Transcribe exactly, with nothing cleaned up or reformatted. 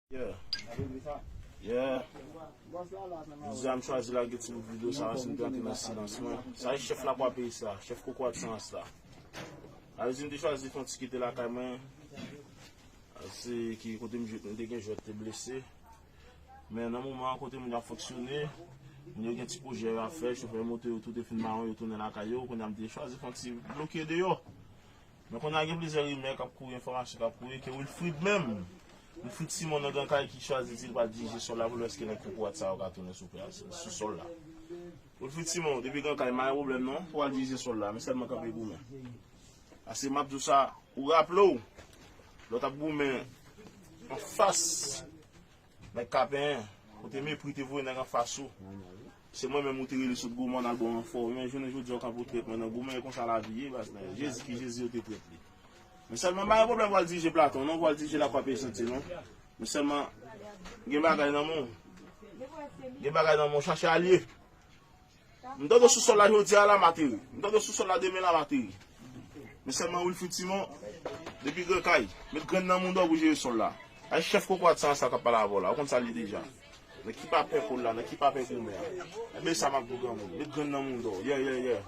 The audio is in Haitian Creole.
Yeah. Yeah. Jodi a m chwazi lage ti bout videyo sa, paske m te antre nan silans mwen. Sa e chèf lakwa peyi sa, chèf kokorat san ras la. Alèz m te chwazi fè yon ti kite lakay mwen. Se ki kote m jwèt, m te gen jwèt te blese. Men nan moman an, kote moun yo ap fonksyone, moun yo gen ti pwojè yo ap fè, chofè moto yo tou te fin mawon, yo tounen lakay yo, kounye a m te chwazi fè yon ti bloke deyò. Men kounye a gen plizyè rimè k ap kouri, enfòmasyon k ap kouri, ke Wilfrid menm, Wilfrid Simon nan Gran Kay ki chwazi di l pral dirije sòl la pou l wè èske nèg kokorat sa yo ka tounen sou plas, sou sòl la. Wilfrid Simon, depi Gran Kay, pa gen pwoblèm non, pou al dirije sòl la, men sèlman kanpe goumen. Paske m ap di w sa, ou raple w, lè w t ap goumen anfas, nèg Kapenyen, kote mepri te voye nèg anfas ou. Se mwen menm ou te rele sot goumen, n al ba w ranfò. Men jounen jodi a, w kanpe w trèt mwen nan goumen, e konsa lavi ye, baz, men Jezi ki Jezi, yo te trèt li. Men sèlman, m pa gen pwoblèm pou al dirije Platon, non, pou al dirije Lakwa Peyizante, non. Men sèlman, gen bagay nan men w. Gen bagay nan men w, chache alye. M tande w sou sòl la jodi a la, m ateri. M tande w sou sòl la, demen la, m ateri. Men sèlman Wilfrid Simon, depi Gran Kay, met grenn nan mouda w pou jere sòl la. Ay chèf kokorat sa, sa k ap pale avè w la, ou konn sa l ye deja. Nèg ki pa pè kòl la, nèg ki pa pè goumen an. Enben sa m ap di w granmoun, met grenn nan mouda w. Yeah, yeah, yeah.